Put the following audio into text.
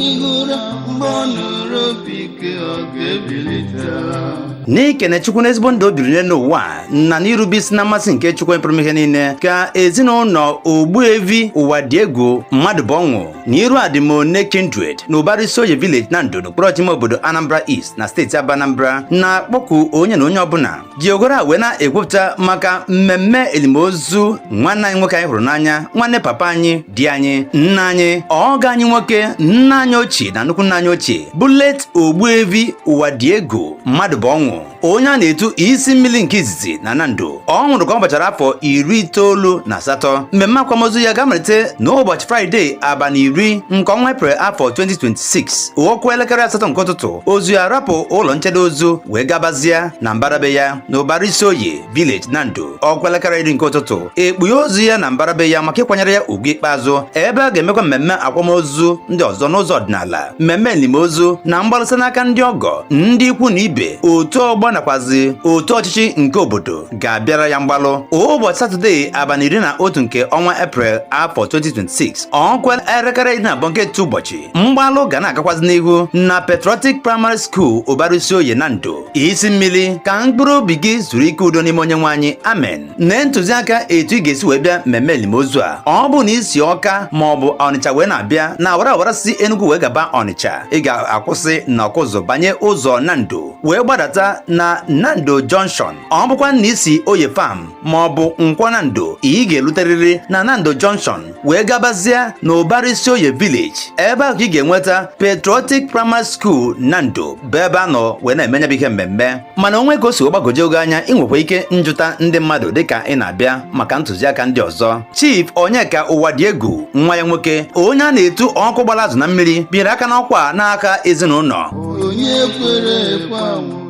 Ehighị ụra mgbe ọ nụrụ opi ike, ọ ga-ebilite. N'ikene Chukwu n'ezigbo ndụ o biri n'elu ụwa na n'irube isi na mmasị nke Chukwu pụrụ ihe niile, ka ezinụlọ Ogbuevi Ụwadịegwu Mmadụbụọnwụ na Iru Adịmone Kindred na Ụbara Isioye Village na Ndo, n'okpuru ọchịchị ime obodo Anambra East na steeti Aba Anambra, na-akpọku onye na onye ọbụla ji ogoro a wee na-ekwupụta maka mmemme elimozu nwanne anyị nwoke anyị hụrụ n'anya, nwanne papa anyị, di anyị, nna anyị, ọgọ anyị nwoke, nna anyị ochie na nnukwu nna anyị ochie, bụ late Ogbuevi Ụwadịegwu Mmadụbụọnwụ, onye a na-etu isi mmiri nke izizi na Nando. Ọ nwụrụ ka ọ gbachara afọ 98. Mmemme akwamozu ya ga-amalite n'ụbọchị Fraịde, abalị 10 nke ọnwa Eprel, afọ 2026, ọ kụọ elekere 8 nke ụtụtụ. Ozu ya rapụ ụlọ nchedo ozu wee gabazie na mbarabe ya na Ụbara Isioye Village na Ndo. Ọ kụọ elekere 10 nke ụtụtụ, ekpughe ozu ya na mbarabe ya maka ịkwanyere ya ugwu ikpeazụ, ebe a ga-emekwa mmemme akwamozu ndị ọzọ n'ụzọ ọdịnala. Mmemme elimozu na mgbalụsị n'aka ndị ọgọ, ndị ikwu na ibe, otu ọgbọ nakwazi otu ọchịchị nke obodo ga-abịara ya mgbalụ ụbọchị Satọde, abalị 11 nke ọnwa Eprel, afọ 2026, ọ kụọ elekere 12 nke etiti ụbọchị. Mgbalụ ga na-agakwazi n'ihu na Patriotic Primary School, Ụbara Isioye na Ndo. Isi mmiri, ka mkpụrụ obi gị zuru ike udo n'ime Onye nwe anyị. Amen. Nee ntụziaka etu ị ga-esi wee bịa mmemme elimozu a. Ọ bụ na isi Ọka ma ọ bụ Ọnịcha wee na-abịa na awara awara si Enugu wee gaba Ọnịcha, ị ga-akwụsị na Ọkụzụ, banye ụzọ Nando wee gbadata na Nando Junction. Ọ bụkwa na isi Oye Farm ma ọ bụ Nkwọ Nando, ị ga-eluterịrị na Nando Junction wee gabazie na Ụbara Isioye Village. Ebe ahụ ka ị ga-enweta Patriotic Primary School Nando, bụ ebe a nọ wee na-emenyebụ ihe mmemme. Mana onwe ka o si gbagwoju oge anya, ị nwekwa ike njụta ndị mmadụ dịka ị na-abịa maka ntụziaka ndị ọzọ. Chief Onyeka Ụwadịegwu, nwa ya nwoke, onye a na-etu ọkụ gbara azụ na mmiri, binyere aka n'ọkwa n'aka ezinụlọ. Onye kwere ekwe anwụ.